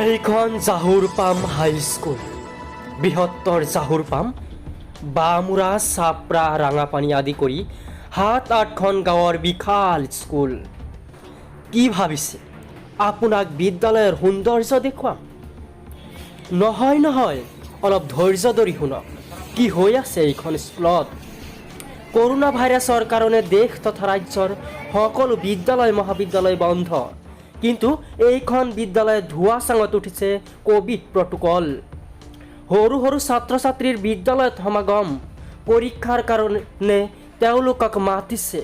এইখন জাহুৰপাম হাইস্কুল। বৃহত্তৰ জাহুৰপাম, বামুৰা, চাপৰা, ৰাঙাপানী আদি কৰি সাত আঠখন গাঁৱৰ বিশাল স্কুল। কি ভাবিছে, আপোনাক বিদ্যালয়ৰ সৌন্দৰ্য দেখুৱাম? নহয় নহয়, অলপ ধৈৰ্য ধৰি শুনক কি হৈ আছে এইখন স্কুলত। কৰোণা ভাইৰাছৰ কাৰণে দেশ তথা ৰাজ্যৰ সকলো বিদ্যালয় মহাবিদ্যালয় বন্ধ। কিন্তু এইখন বিদ্যালয়ত ধোঁৱা চাঙত উঠিছে ক'ভিড প্ৰটোকল। সৰু সৰু ছাত্ৰ ছাত্ৰীৰ বিদ্যালয়ত সমাগম। পৰীক্ষাৰ কাৰণে তেওঁলোকক মাতিছে।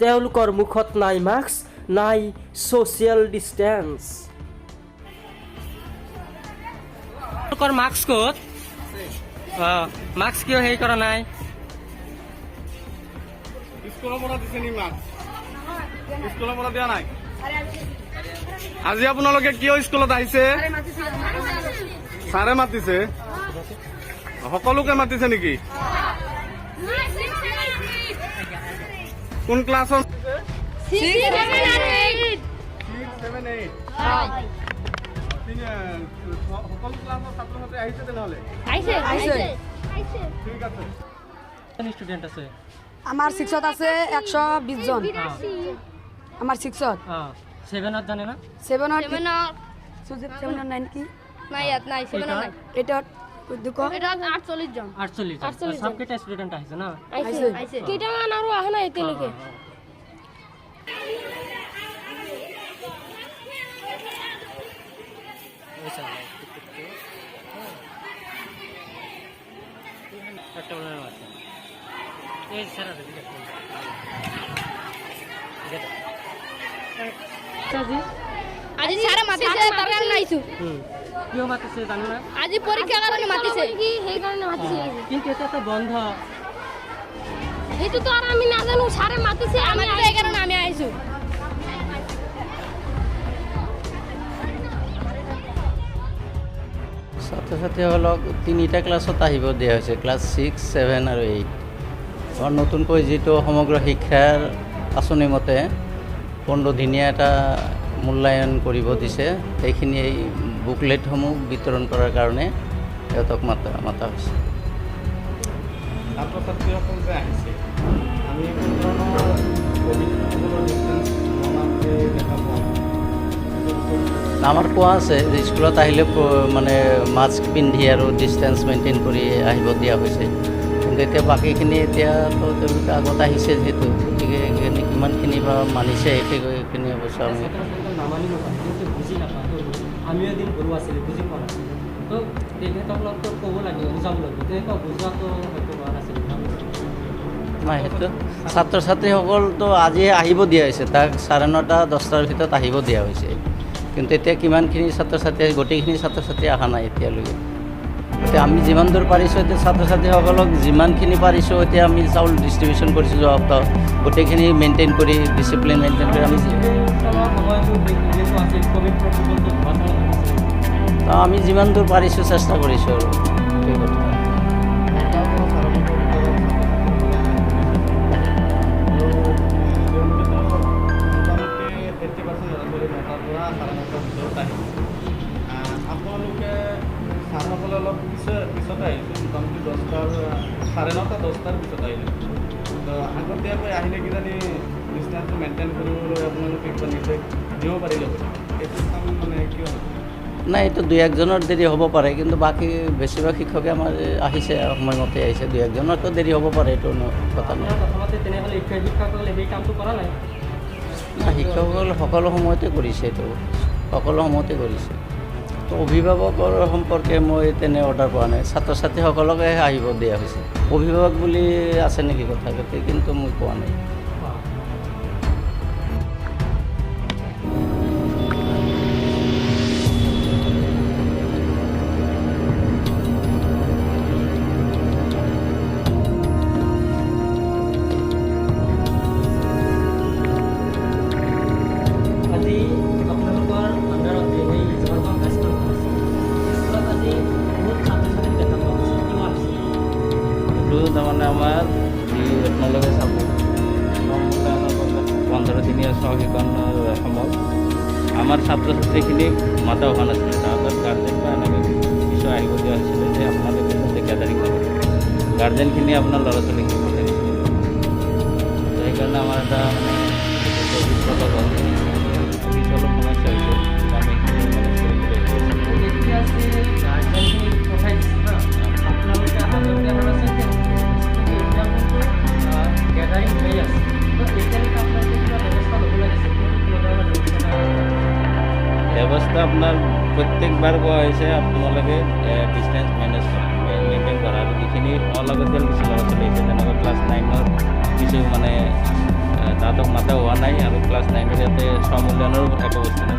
তেওঁলোকৰ মুখত নাই মাস্ক, নাই ছ'চিয়েল ডিষ্টেঞ্চ। তেওঁলোকৰ মাস্ক ক'ত? অঁ, মাস্ক কিয় হেৰি কৰা নাই? স্কুলৰ পৰা দিছে নি মাস্ক? স্কুলৰ পৰা দিয়া নাই। আজি আপোনালোকে কিয় স্কুলত আহিছে? ছাৰে মাতিছে। সকলোকে মাতিছে নেকি? কোন ক্লাছৰ? 6, 7, 8। সকলো ক্লাছৰ ছাত্ৰ ছাত্ৰী আহিছে তেনেহ'লে? ঠিক আছে। ষ্টুডেণ্ট আছে? আমাৰ ছিক্সত আছে 120 জন, আমাৰ ছিক্সত। অঁ, ছেভেনত জানে না? ছেভেনত, ছেভেনত নাইন কি? নাই, ইয়াত নাই, ছেভেনত নাই। এইটত 200। এটা 48 জন। 48? 48। চবকেইটা ষ্টুডেণ্ট আহিছে ন? আহিছে, আহিছে। কেইটামান আৰু অহা নাই এতিয়ালৈকে। একটা বলে আছে। এই স্যাৰ আছে। আজি আজি ছাৰে মাতিছে, তাৰ কাৰণে আহিছো। কিয় মাতিছে জানো না? আজি পৰীক্ষাৰ কাৰণে মাতিছে, সেইকাৰণে মাতিছে। কিন্তু এতিয়াতো বন্ধ। সেইটোতো আৰু আমি নাজানো। ছাৰে মাতিছে, আমি সেইকাৰণে আমি আহিছো। ছাত্ৰ ছাত্ৰীসকলক তিনিটা ক্লাছত আহিব দিয়া হৈছে, ক্লাছ 6, 7 আৰু 8। আমাৰ নতুনকৈ যিটো সমগ্ৰ শিক্ষাৰ আঁচনি মতে 15 দিনীয়া এটা মূল্যায়ন কৰিব দিছে, সেইখিনি এই বুকলেটসমূহ বিতৰণ কৰাৰ কাৰণে সিহঁতক মাতা মাতা হৈছে। ছাত্ৰ ছাত্ৰীসকল যে আহিছে, আমি কোনো ধৰণৰ ক'ভিড প্ৰট'কলৰ ডিষ্টেঞ্চ মনাতে দেখা পোৱা নাই। আমাৰ কোৱা আছে যে স্কুলত আহিলে মানে মাস্ক পিন্ধি আৰু ডিষ্টেঞ্চ মেইনটেইন কৰি আহিব দিয়া হৈছে। কিন্তু এতিয়া বাকীখিনি এতিয়াতো তেওঁলোকে আগত আহিছে যিহেতু, গতিকে সেইখিনি কিমানখিনি বা মানিছে, সেইখিনি অৱশ্যে আমি ছাত্ৰ ছাত্ৰীসকল নামানিব পাৰে, কিন্তু বুজি নাপায়। আমিও এদিন সৰু আছিলোঁ, বুজি পোৱা নাছিলোঁ। তো তেখেতসকলকতো ক'ব লাগিব, বুজাব লাগিব। তেনেকুৱা বুজোৱাটো হয়তো হোৱা নাছিল। নাই, সেইটো ছাত্ৰ ছাত্ৰীসকলতো আজি আহিব দিয়া হৈছে, তাক 9:30 10টাৰ ভিতৰত আহিব দিয়া হৈছে। কিন্তু এতিয়া কিমানখিনি ছাত্ৰ ছাত্ৰী, গোটেইখিনি ছাত্ৰ ছাত্ৰী অহা নাই এতিয়ালৈকে। এতিয়া আমি যিমান দূৰ পাৰিছোঁ, এতিয়া ছাত্ৰ ছাত্ৰীসকলক যিমানখিনি পাৰিছোঁ, এতিয়া আমি চাউল ডিষ্ট্ৰিবিউশ্যন কৰিছোঁ যোৱা সপ্তাহত। গোটেইখিনি মেইনটেইন কৰি, ডিচিপ্লিন মেইনটেইন কৰি আমি সময়টো যিহেতু আছিল, ক'ভিড প্ৰট'কলটো ধোঁৱা চাঙত উঠিছিল। তো আমি যিমান দূৰ পাৰিছোঁ চেষ্টা কৰিছোঁ আৰু সেই কথা। 9টাৰ পৰা 9:30ৰ ভিতৰত আৰু তেওঁলোকেতো মোটামুটি 80% ল'ৰা ছোৱালী 9টাৰ পৰা 9:30ৰ ভিতৰত আহিছে। আপোনালোকে ছাৰসকলে অলপ পিছতে আহিছে, মোটামুটি 10টাৰ, 9:30, 10টাৰ পিছত আহিলে। তো আগতীয়াকৈ আহিলে কিজানি ডিষ্টেঞ্চটো মেইনটেইন কৰিবলৈ আপোনালোকে কিবা নিৰ্দেশ দিব পাৰিলে হয়। সেইটো কাম মানে কিয় নহয়? নাই, এইটো দুই একজনৰ দেৰি হ'ব পাৰে, কিন্তু বাকী বেছিভাগ শিক্ষকে আমাৰ আহিছে, সময়মতে আহিছে। দুই একজনৰতো দেৰি হ'ব পাৰে, এইটো কথা নাই। আপোনাৰ কথামতে তেনেহ'লে শিক্ষকসকলে সেই কামটো কৰা নাই? নাই, শিক্ষকসকলে সকলো সময়তে কৰিছে, এইটো সকলো সময়তে কৰিছে। তো অভিভাৱকৰ সম্পৰ্কে মই তেনে অৰ্ডাৰ পোৱা নাই। ছাত্ৰ ছাত্ৰীসকলকে আহিব দিয়া হৈছে। অভিভাৱক বুলি আছে নেকি কথা, গতিকে কিন্তু মই পোৱা নাই। অঁ। আজি আপোনালোকৰ আণ্ডাৰত যে এই ঝাৰখণ্ড হাইস্কুলখন আছে, স্কুলত আজি বহুত ছাত্ৰ ছাত্ৰী দেখা পোৱা গৈছে। কিয় আহিছে? এইটো তাৰমানে আমাৰ যি আপোনালোকে চাব, 15 দিনীয়া স্বশিক্ষণ সমল। আমাৰ ছাত্ৰ ছাত্ৰীখিনিক মাতা হোৱা নাছিলে। তাহাঁতৰ গাৰ্জেন বা এনেকৈ কিছু আহিব দিয়া হৈছিলে যে আপোনালোকে যাতে গেডাৰিং নকৰে, গাৰ্জেনখিনি আপোনাৰ ল'ৰা ছোৱালীখিনি পঠাই দিছিলে। তো সেইকাৰণে আমাৰ এটা মানে অভিজ্ঞতা হ'ল, কিছু অলপ সমস্যা হৈছে, কিন্তু আমি সেইখিনি মেনেজ কৰি পেলাই আহিছোঁ। এতিয়া যে গাৰ্জেনখিনি পঠাই দিছে হা, আপোনালোকে আগতে অহা নাছিল, এতিয়া কিন্তু গেডাৰিং হৈ আছে। তো এতিয়ালৈকে আপোনালোকে কিবা ব্যৱস্থা ল'ব লাগিছে? কোনো ধৰণৰ ব্যৱস্থা নাই? ব্যৱস্থা আপোনাৰ প্ৰত্যেকবাৰ কোৱা হৈছে, আপোনালোকে ডিষ্টেঞ্চ মেনেজ কৰা, মেইনটেইন কৰা। আৰু যিখিনি অলাগতিয়াল কিছু ল'ৰা ছোৱালী আহিছে, যেনেকৈ ক্লাছ 9ৰ কিছু মানে তাহাঁতক মাতা হোৱা নাই আৰু ক্লাছ 9ৰ ইয়াতে স্বমূল্যায়নৰো একো বস্তু নাই।